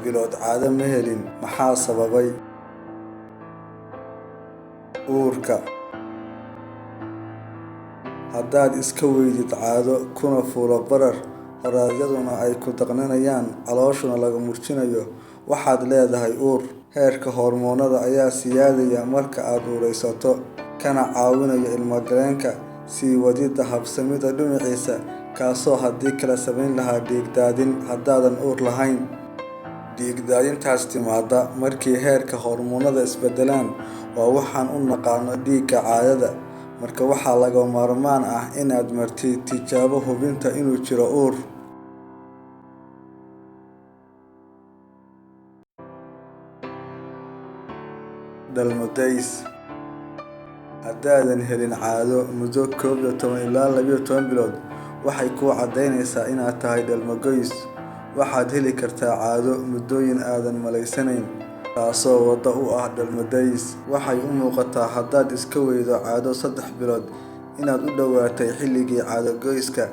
bilood caado ma helin, maxaa sababay? Uurka. Haddaad iska weydid caado kuna fuulo barar, haraadyaduna ay ku daqninayaan, calooshuna laga murjinayo, waxaad leedahay uur. Heerka hormoonnada ayaa siyaadaya marka aad uuraysato, kana caawinaya ilmo-galeenka sii wadida habsamida dhumuciisa, kaasoo haddii kale samayn lahaa dhiig-daadin haddaadan uur lahayn. Dhiig-daadintaas timaadda markii heerka hormoonnada isbeddelaan waa waxaan u naqaano dhiigga caadada. Marka waxaa lagama maarmaan ah inaad martid tijaabo hubinta inuu jiro uur. Dhalmo-days. Haddaadan helin caado muddo 11 ilaa 12 bilood, waxay kuu caddaynaysaa inaad tahay dhalmo-goys. Waxaad heli kartaa caado muddooyin aadan malaysanayn, taasoo waddo u ah dhalmo-days. Waxay u muuqataa haddaad iska weydo caado 3 bilood inaad u dhowaatay xilligii caado-goyska.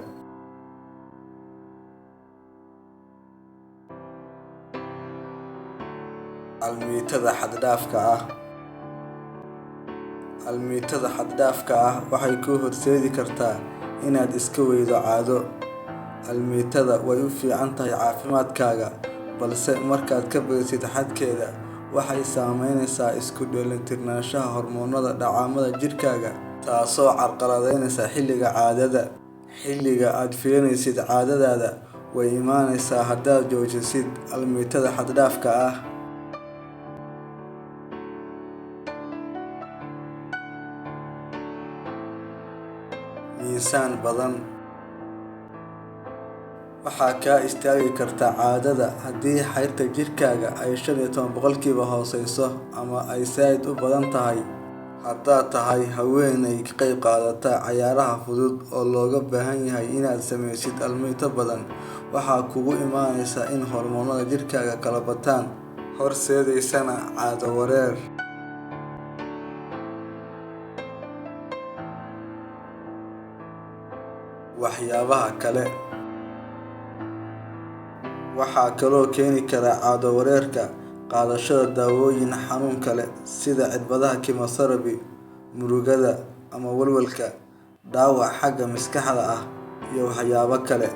Aalmiitada xad-dhaafka ah. Aalmiitada xad-dhaafka ah waxay kuu horseedi kartaa inaad iska weydo caado. Aalmiitada way u fiican tahay caafimaadkaaga, balse markaad ka badisid xadkeeda, waxay saameynaysaa isku dheelitirnaanshaha hormoonnada dheecaamada jirkaaga, taasoo carqaladeynaysa xilliga caadada. Xilliga aad filanaysid caadadaada way imanaysaa haddaad joojisid aalmiitada xad-dhaafka ah. Miisaan badan. Waxaa kaa istaagi karta caadada haddii xayrta jirkaaga ay 15% hooseyso ama ay saaid u badan tahay. Haddaad tahay haweeney ka qayb qaadata cayaaraha fudud oo looga baahan yahay inaad sameysid aalmiito badan, waxaa kugu imanaysa in hormoonnada jirkaaga kala bataan, horseedaysana caado wareer. Waxyaabaha kale. Waxaa kaloo keeni kara caado wareerka qaadashada daawooyin xanuun kale sida cirbadaha chemotherapy, murugada ama walwalka, dhaawac xagga maskaxda ah iyo waxyaabo kale.